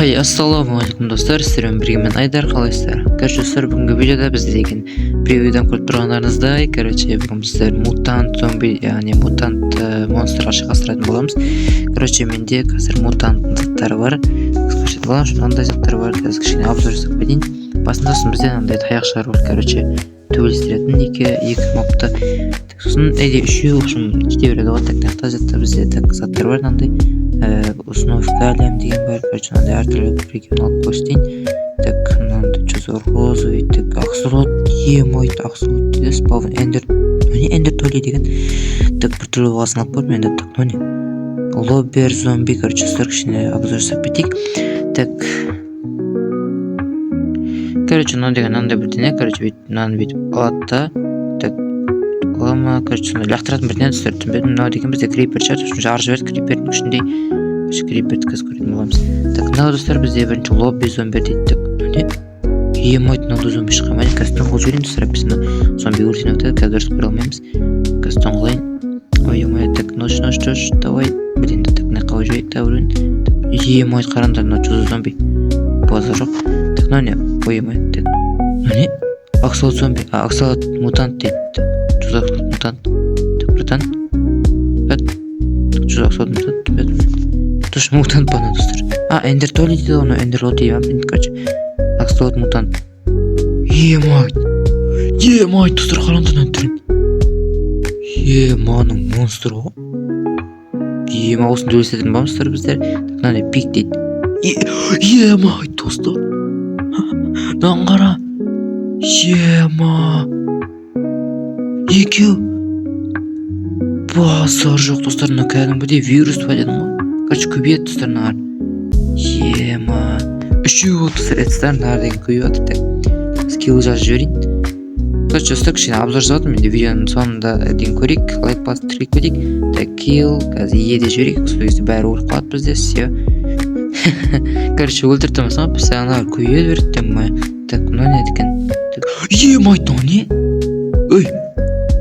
Хей, ассалаумағалейкум, достар! Сіздермен бірге мен, Айдар. Қалайсыздар? Короче, достар, бүгінгі видеода бізде деген превьюдан көріп тұрғандарыңыздай, короче, бүгін біздер мутант зомби, яғни мутант монстрға шайқастыратын боламыз. Короче, менде қазір мутанттың заттары бар, көрсетіп аламын. Мынандай заттар бар, қазір кішкене обзор жасап кетейін басында. Сосын бізде мынандай таяқшалар бар, короче, төбелестіретін екі мобты. Так, сосын или үшеу, в общем, кете береді ғой. Так, мына жақта заттар бізде, так, заттар бар мынандай, установка әлем деген бар. Короче, мынандай әртүрлі бір екеуін алып көрсетейін. Так, мынандай что за розовый? Так, аксолот, е-мой, аксолот дейді. Спавн эндер, не, эндер толи деген. Так, біртүрлі болғасын алып көрдім енді. Так, мынау не? Лоббер зомби. Короче, достар, кішкене обзор жасап кетейік. Так, короче, мынау деген мынандай бірдеңе. Короче, бүйтіп мынаны бүйтіп алады да, так, ала ма? Короче, сондай лақтыратын бірдеңе, достар, түсінбедім. Мынау деген бізде крипер шығар, в общем, жарып жіберді крипердің күшіндей. Короче, криперді қазір көретін боламыз. Так, мынау, достар, бізде бірінші лобби зомби дейді. Так, мынау не? Е-мой, мынау зомби шыққан ма? Қазір тоңғылып жіберейін, достар, әйтпесе мынау зомби өртеніп жатады, қазір дұрыс көре алмаймыз. Қазір тоңғылайын. Ой, е-мой. Так, ночь, ночь, ночь, давай. Блин, так, мына жаққа қойып жіберейік тағы біреуін. Так, е-мой, қараңдар, мынау что за зомби? Базар жоқ. Так, мынау не? Ой, е-мой. Так, мынау не? Аксолот зомби, а, аксолот мутант дейді. Так, что за аксолот мутант? Так, братан, что за аксолот мутант? Түсінбедім. Точно мутант па мынау, достар? А, эндер толи дейді ғой, мынау эндер лоти ма? Короче, аксолот мутант. Е-мой, е-мой, достар, қараңдар мынаның түрін. Е, мынаның монстр ғой. Е-ма, осыны төбелесетін боламыз, достар, біздер. Так, мынау не? Пик дейді. Е-мой, достар, мынаны қара. Е-ма, екеу, базар жоқ, достар. Мынау кәдімгідей вирус па дедің ғой. Короче, көбейеді, достар, мыналар. Ема, үшеу болды, достар, это мыналар деген көбейіп жатыр. Так, скилл жазып жіберейін. Короче, достар, кішкене обзор жасап жатырмын енді, видеоның соңында дейін көрейік, лайк басып, тіркеліп кетейік. Так, килл, қазір е деп жіберейік, сол кезде бәрі өліп қалады бізде. Все, короче, өлтіріп тұрмасам ғой, постоянно көбейе береді деп. Так, мынау не екен? Так, е-май, мынау не? Ей,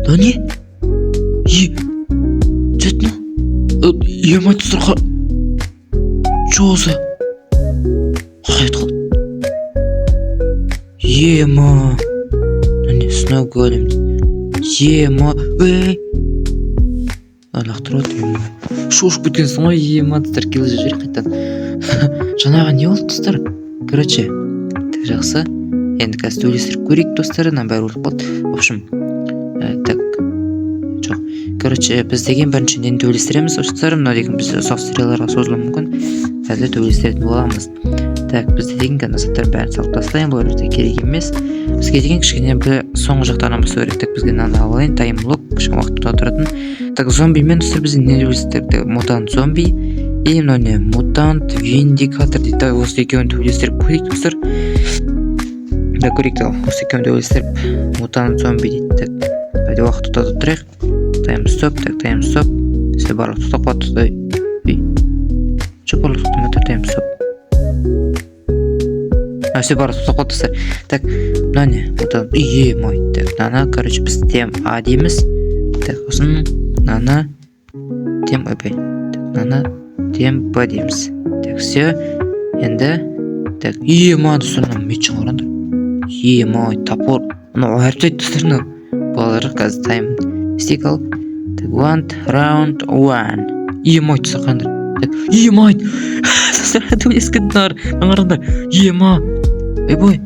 мынау не? Е, че это мынау? Е-май, достар, че за қалай қалды? Ема, мынау не? Сноу голем. Ема, ей, лақтырып жатыр. Ема, шошып кеткенсің ғой. Ема, достар, килл жіберейік қайтадан. Жаңағы не болды, достар? Короче, так, жақсы, енді қазір төбелестіріп көрейік, достар. Мынаның бәрі өліп қалды, в общем. Так, жоқ, короче, біз деген бірінші нені төбелестіреміз, достар? Мынау деген бізде ұсақ серияларға созылуы мүмкін, қазір төбелестіретін боламыз. Так, бізде деген қазір заттардың бәрін салып тастайын, бұлар бізге керек емес. Бізге деген кішкене бір соңғы жақтарынан бастау керек. Так, бізге мынаны алып алайын, тайм лок, кішкене уақыт тоқтата тұратын. Так, зомбимен, достар, бізде не төбелестірді? Мутант зомби и мынау не? Мутант виндикатор дейді. Так, осы екеуін төбелестіріп көрейік, достар. Да, көрейік. Ал осы екеуін төбелестіріп, мутант зомби дейді. Так, давайте уақыт тоқтатып тұрайық. Тайм стоп. Так, тайм стоп. Все, барлығы тоқтап қалды. Ей, че, барлығы тоқтамай тұр? Тайм стоп. А, все, барлығы тоқтап қалды, достар. Так, мынау не? Мутант, е мой. Так, мынаны, короче, біз тем а дейміз. Так, сосын мынаны тем, ойбай, так, мынаны тем б дейміз. Так, все, енді. Так, е ма, достар, мына мечін қараңдар. Е мой, топор мынау айырып тастайды, достар, мынау балалар. Қазір тайм істейік. Ал, так, one round one. Е мой, достар, қараңдар. Так, е мой, достар, төбелесіп кетті мыналар. Мына қараңдар. Ема, ойбой,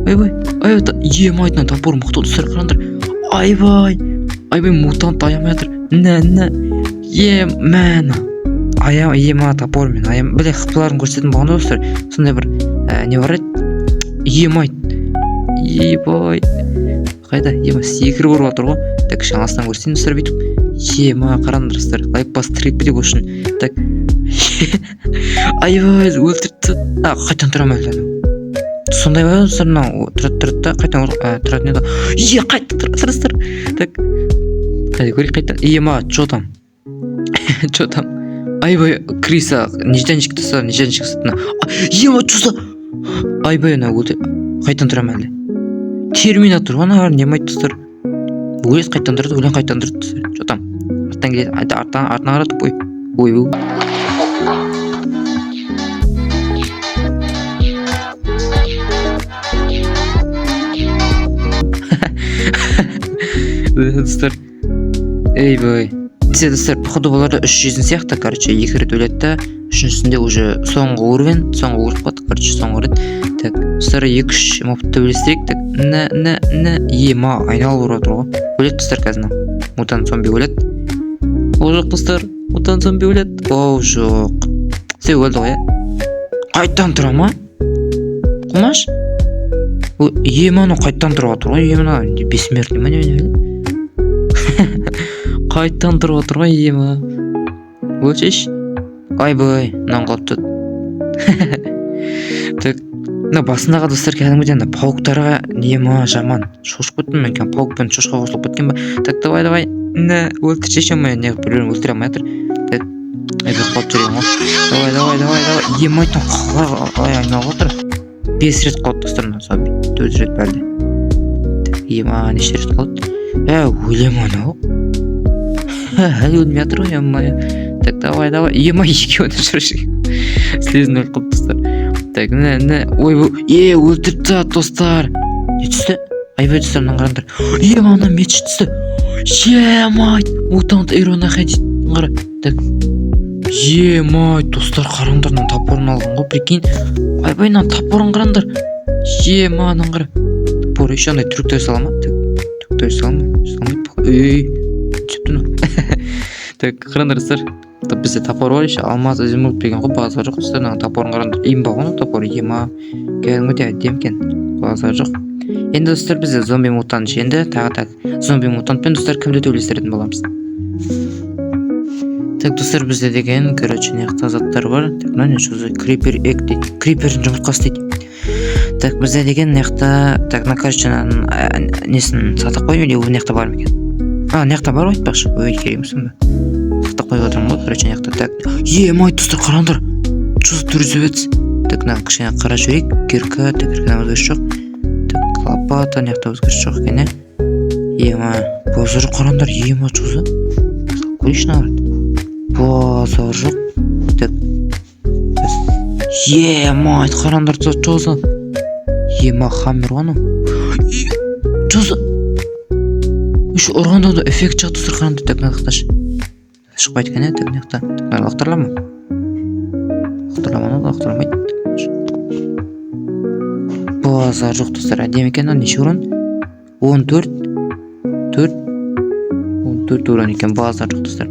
ойбой, ой, ема, мына топор мықты, достар, қараңдар. Айбай, айбай, мутант аямай жатыр. Нә, нә, е, мә, ая, ема, топормен аям. Бля, хпларын көрсететін болғанда, достар, сондай бір не бар еді. Емай, ебай, қайда? Ема, секіріп ұрып жатыр ғой. Так, кішкене алыстан көрсетейін, достар, бүйтіп. Ема, қараңдар, достар, лайк басып, тіркеліп кетейік осы үшін. Так, айбай, өлтіріп тастады. А, қайтадан тұра ма әлі анау? Сондай ба, достар? Мынау тұрады, тұрады да, қайтадан тұратын еді. Е, қайта тұрады, достар. Так, қайда, көрейік қайта. Ема, че там, че там? Айбай, криса неждан жік тастады, неждан жік тастады. Ема, че за, айбай, анау өлтір, қайтадан тұра ма әлі? Терминатор ғой аналар. Не айтты, достар? Өледі, қайтадан тұрады, өлең, қайтадан тұрады, достар. Че там, арттан келеді, арттан, артына қарады. Ой, ой. Достар, ойбай, достар, походу бұларда үш жизнь сияқты. Короче, екі рет өледі да, үшіншісінде уже соңғы уровень, соңғы өліп қалды, короче, соңғы рет. Так, достар, екі үш мобты төбелестірейік. Так, на, на, на, ема, айналып ұрып жатыр ғой. Өледі, достар, қазір мынау мутант зомби өледі. О, жоқ, достар, мутант зомби өледі. О, жоқ, все, өлді ғой, иә. Қайтадан тұра ма? Құмаш, ема, анау қайтадан тұрып жатыр ғой. Ема, бессмертный ма, не, не, қайтадан тұрып отыр ғой. Ема, өлшеші. Ойбай, мынаны құлап түседі. Так, мына басындағы, достар, кәдімгідей ана пауктарға не ма, жаман шошып кеттім мен. Кәдімгі паук пен шошқа қосылып кеткен ба? Так, давай, давай, на, өлтірші. Ема, неғып бір бірін өлтіре алмай жатыр? Так, ойбай, құлап жіберген ғой. Давай, давай, давай, давай. Ема, қалай, қалай айналып отыр? Бес рет құлады, достар, мына зомби. Төрт рет па әлде? Так, ема, неше рет құлады? Ә, өле ма анау? Әлі өлмей жатыр ғой, ема. Так, давай, давай. Ема, екеуі де жүр. Слизень өліп қалды, достар. Так, міне, міне, ойбай, е, өлтіріп тастады, достар. Не түсті? Ойбай, достар, мынаны қараңдар. Ема, ана меч түсті. Ема, мутант Иронаха дейді, қара. Так, ема, достар, қараңдар, мына топорын алған ғой, прикинь. Ойбай, мына топорын қараңдар. Ема, мынаны қара, топор. Еще андай трюктер сала ма? Так, трюктер сала ма? Салмайды. Ей, түсіпті мынау. Так, қараңдар, достар, бізде топор бар, еще алмаз, изумруд деген ғой, базар жоқ. Достар, мына топорын қараңдар, имба ғой мына топор. Ема, кәдімгідей әдемі екен, базар жоқ. Енді, достар, бізде зомби мутант жеңді тағы. Так, зомби мутантпен, достар, кімді төбелестіретін боламыз? Так, достар, бізде деген, короче, мына жақта заттар бар. Так, мына не, что за крипер egg дейді? Крипердің жұмыртқасы дейді. Так, бізде деген мына жақта, так, мына, короче, мынаның несін сатып қояйын или мына жақта бар ма екен? А, мына жақта бар ғой, айтпақшы. Ой, керек емес сонда, сақтап қойып жатырмын ғой. Короче, мына жақта, так, ема, достар, қараңдар, что за трезубец? Так, мына кішкене қарап жіберейік. Кирка, так, киркадан өзгеріс жоқ. Так, лопата, мына жақта өзгеріс жоқ екен, иә. Ема, базар, қараңдар, ема, что за, көрейікші мыналарды, базар жоқ. Так, ема, қараңдар, что за, ема, хаммер ғой анау. Что за, еще ұрғанда да эффект шығады, достар, қараңдар. Так, мына жақта шықпайды екен, иә. Так, мына жақта мына лақтырыла ма? Лақтырыла ма? Лақтырылмайды, базар жоқ. Достар, әдемі екен. Мынау неше урон? 14, 4, 14 урон екен, базар жоқ, достар.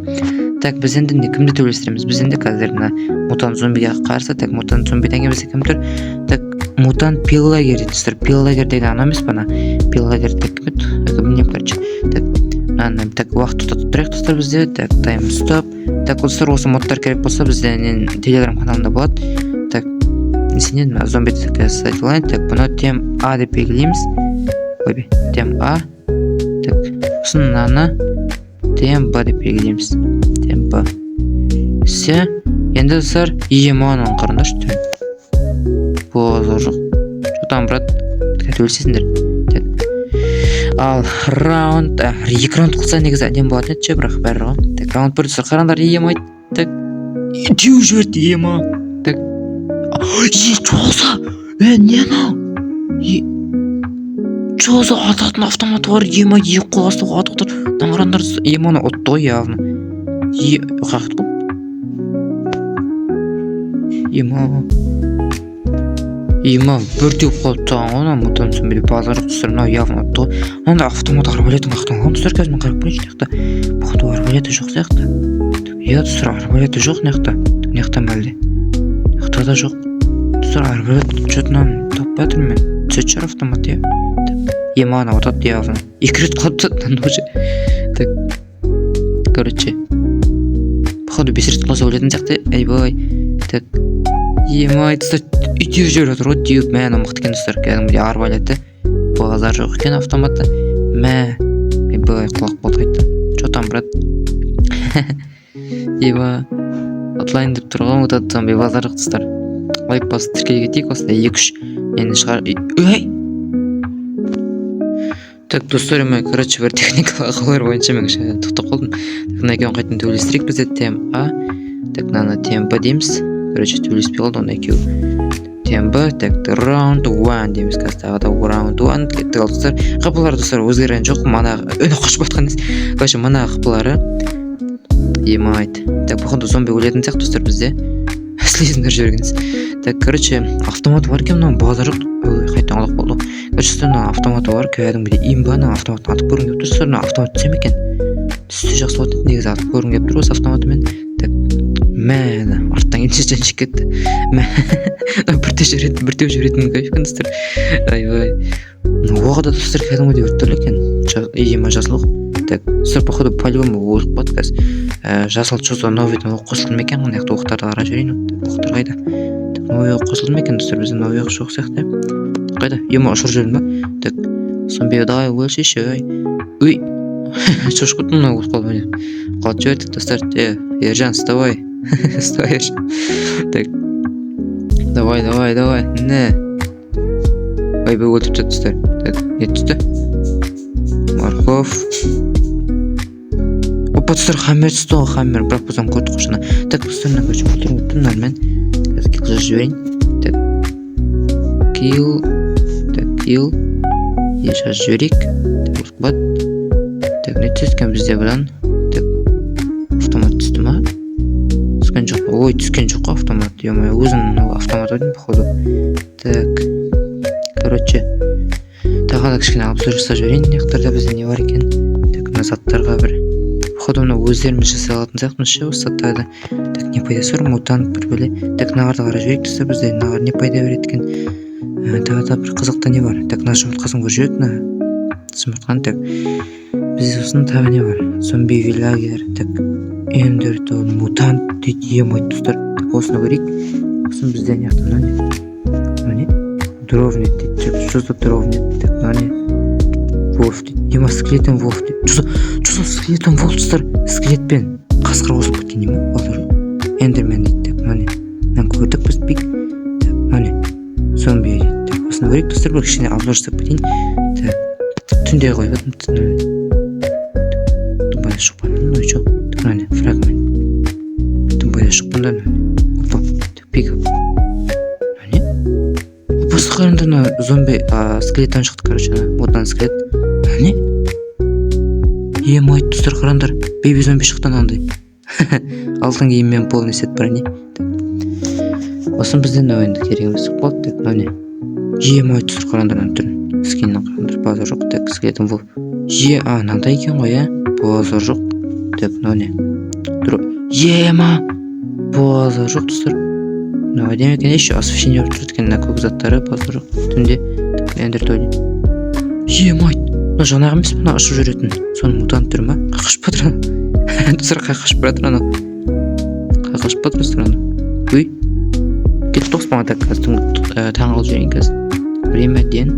Так, біз енді не, кімді төбелестіреміз? Біз енді қазір мына мутант зомбиге қарсы. Так, мутант зомбиден кейін бізде кім тұр? Так, мутант пиллагер дейді, достар. Пиллагер деген анау емес па? Ана пиллагер деп кім еді, білмеймін, короче. Так, мынаны, так, уақыт тоқтатып тұрайық, достар, бізде. Так, тайм стоп. Так, достар, осы модтар керек болса, бізде телеграм каналында болады. Так, несінен мына зомби жасай алайын. Так, бұны тем А деп белгілейміз. Ойбай, тем А. Так, сосын мынаны тем Б деп белгілейміз, тем Б. Все, енді, достар, ема, ананы қараңдаршы, түрін, базар жоқ. Че там, брат, төбелесесіңдер? Так, ал раунд, екі раунд қылса, негізі әдемі болатын еді ше, бірақ бәрі ғой. Так, раунд бір, достар, қараңдар, ема. Так, теуіп жіберді, ема. Так, е, че за, е, не анау, е, че за ататын автоматы бар? Ема, екі қол асты атып отыр. Мынаны қараңдар, ема, анау ұтты ғой явно. Е, қаяқта ғой? Ема, ема, бір теуіп қалып тастаған ғой ана мутант зомби, базар жоқ. Достар, мынау явно ұтты ғой. Мынандай автомат, арбалетін қаяқтан алған, достар? Қазір мен қарап көрейінші. Мына жақта, походу, арбалеті жоқ сияқты. Иә, достар, арбалеті жоқ мына жақта. Мына жақта ма әлде? Мына жақта да жоқ, достар, арбалет. Че то мынаны таппай жатырмын мен. Түсетін шығар автомат, иә. Ема, анау ұтады явно, екі рет құлап тастады мынаны уже. Так, короче, походу, бес рет құласа, өлетін сияқты. Ойбай, так, ема, достар, итеріп жіберіп жатыр ғой, теуіп. Мә, анау мықты екен, достар, кәдімгідей арбалеті, базар жоқ екен автоматы. Мә, ойбай, құлап қалды қайтадан. Че там, брат? Ема, ұтылайын деп тұр ғой мутант зомби, базар жоқ. Достар, лайк басып, тіркеле кетейік. Осындай екі үш нені шығар. Ей, так, достар, мен, короче, бір техникалық ақаулар бойынша мен кішкене тоқтап қалдым. Так, мына екеуін қайтадан төбелестірейік. Бізде тем А, так, мынаны тем Б дейміз. Короче, төбелеспей қалды онда екеуі. Тем Б. Так, раунд one дейміз қазір. Тағы да раунд one. Кеттік. Ал, достар, ҚПлар, достар, өзгерген жоқ. Мана үні қашып жатқан емес. Короче, мына ҚПлары емайт. Так, походу, зомби өлетін сияқты, достар, бізде слизиндер жібергенсіз. Так, короче, автоматы бар екен мынаның, базар жоқ. Ой, қайтадан құлап қалды. Короче, достар, мына автоматы бар кәдімгідей имба. Ана автоматын атып көргім келіп тұр, достар. Мына автомат түсе ме екен? Түссе, жақсы болатын еді негізі. Атып көргім келіп тұр осы автоматымен. Так, мә, арттан келсе, жаншып кетті. Мә, бірте жүретін, біртеу жүретін кайф екен, достар. Ойбай, оғы да, достар, кәдімгідей біртүрлі екен. Ема, жасыл оқ. Так, достар, походу, по любому өліп қалды қазір. Жасыл что за новыйдан оқ қосылды ма екен? Мына жақта оқтарды қарап жіберейін. Оқтар қайда? Так, новый оқ қосылды ма екен, достар? Бізде новый оқ жоқ сияқты. Қайда? Ема, ұшырып жібердім ба? Так, зомби, давай, өлсейші. Ой, ой, шошып кеттім. Мынау өліп қалды, міне, құлатып жібердік, достар. Е, Ержан, вставай, вставай, Ержан. Так, давай, давай, давай, не, ойбай, өлтіріп тастады, достар. Так, не түсті? Морковь. Опа, достар, хаммер түсті ғой, хаммер. Бірақ біз оны көрдік қой жаңа. Так, достар, мына, короче, өлтіріп кеттім мынаны. Қазір килл жазып жіберейін. Так, килл. Так, килл е жазып жіберейік. Так, өліп қалады. Так, не түседі екен бізде бұдан? Так, автомат түсті ма, түскен жоқ па? Ой, түскен жоқ қой автомат. Е мое, өзінің автомат ойдым, походу. Так, короче, тағы да кішкене обзор жасап жіберейін. Мына жақтарда бізде не бар екен? Так, мына заттарға бір, походу, мына өздеріміз жасай алатын сияқтымыз ше осы заттарды. Так, не пайдасы бар? Мутант, бір бәле. Так, мыналарды қарап жіберейік, достар. Бізде мыналар не пайда береді екен? Тағы да бір қызықты не бар? Так, мына жұмыртқасын көріп жіберейік, мына жұмыртқаны. Так, бізде сосын тағы не бар? Зомби виллагер. Так, эндер мутант дейді. Ема, достар. Так, осыны көрейік. Сосын бізде мына жақта мына не? Мына не? Дровнет дейді. Что за дровнет? Так, мына не? Wolf дейді. Ема, skeleton wolf дейді. Что за skeleton wolf, достар? Скелетпен қасқыр қосылып кеткен дей ма? Балдар, эндермен дейді. Так, мына не? Мынаны көрдік біз, пик. Так, мына не? Зомби дейді. Так, осыны көрейік, достар. Бір кішкене обзор жасап кетейін. Так, түнде қойып едім. Тым пайда жоқ па? Ну че? Так, мына не? Фрагмент. Тым пайда жоқ бұнда. Мына не? Опа, так, пикап. Мына не? Опа, қараңдар, мына зомби скелеттен шықты, короче, ана мутант скелет. Мына не? Ема, достар, қараңдар, бейби зомби шықты анандай алтын киіммен, полный сет брони. Сосын бізде мынау енді керек емес болып қалды. Так, мынау не? Ема, достар, қараңдар мына түрін, скинін қараңдар, базар жоқ. Так, skeleton wolf. Е, а, мынандай екен ғой, иә, базар жоқ. Так, мынау не? Ема, базар жоқ, достар. Мынау әдемі екен, еще освещение беріп тұрады екен. Мына көк заттары, базар жоқ, түнде. Эндер тони. Ема, мынау жаңағы емес пе, мына ұшып жүретін? Соның мутант түрі ма? Қашып бара жатыр, достар. Қай қашып бара жатыр анау? Қай қашып бара жатыр, достар, анау? Ой, кетті ғой. Так, қазір таң қалып жіберейін қазір. Время день.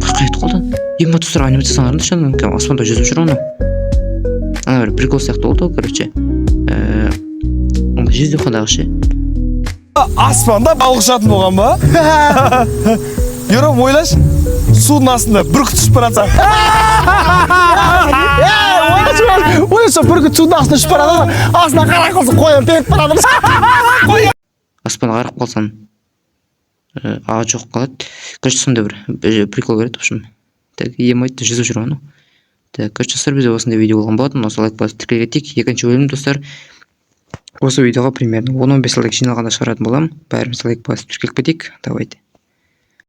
Қайтып қалды. Ема, достар, анимациясын қараңдаршы, анау аспанда жүзіп жүр. Анау ана бір прикол сияқты болды ғой, короче, андай жүзуқадағы ше. Аспанда балық ұшатын болған ба? Ером, ойлашы, судың астында бүркіт ұшып бара жатса. Ойлашы, ойлашы, бүркіт судың астында ұшып бара жатыр, астына қарап қалса, қоян теуіп бара жатыр. Аспанға қарап қалсаң, а, жоқ қалады. Короче, сондай бір прикол береді, в общем. Так, ем айтты, жүзіп жүр анау. Так, короче, достар, бізде осындай видео болған болатын. Осы лайк басып, тіркеле кетейік. Екінші бөлім, достар, осы видеоға примерно 10-15 лайк жиналғанда шығаратын боламын. Бәріміз лайк басып, тіркеліп кетейік. Давайте.